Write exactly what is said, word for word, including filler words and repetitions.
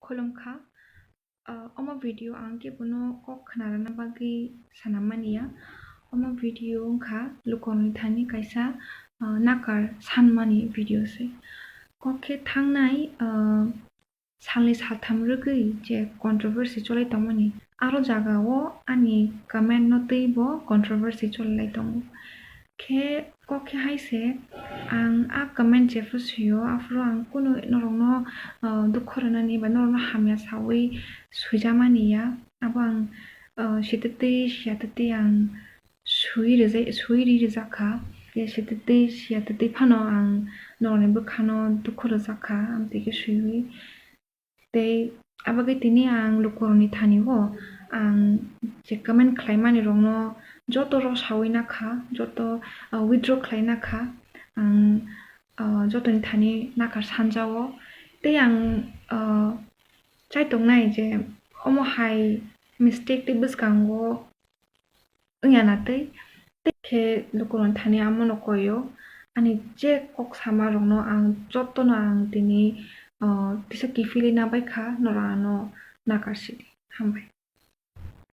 Khulumkha. Ah, omo video ang kebono kok khwnarwna bagwi sanammani ya. Omo video wngkha lukurokni thani kaisa, ah, nakar sanmani video se. Kok khe thangnai, ah, salni saltham rwgwi je controversy cholai tongmani, aro jagao ani comment no twibo controversy cholai tongo. Khe kok khe hai se, ang a comment jephru sio, aphuru ang kunu norokno, ah, dukhu rwnani ba norokno hamya sawi swijamani ya. Abo ang, ah, sititwi siyatitwi ang swi rijak, swi ri rijak kha. Khe sititwi siyatitwi phano ang norokni bwkhano dukhu rwjak kha, amtwi khe swiwi. Tei abagwi tini ang lukurokni thani o ang je comment khlaimani rokno joto rw sawi nakha, joto, ah, withdraw khlai nakha, ang, ah, jotoni thani nakar sanjao. Tei ang, ah, chai tongnai je omo hai mistake tei bwskango wngya na tei, tei khe lukurokni thani amono koio. Ani je kok sama rokno ang jotono ang tini, ah, kisa kiphilwi nabai kha, norok ano nakar sidi. Hambai.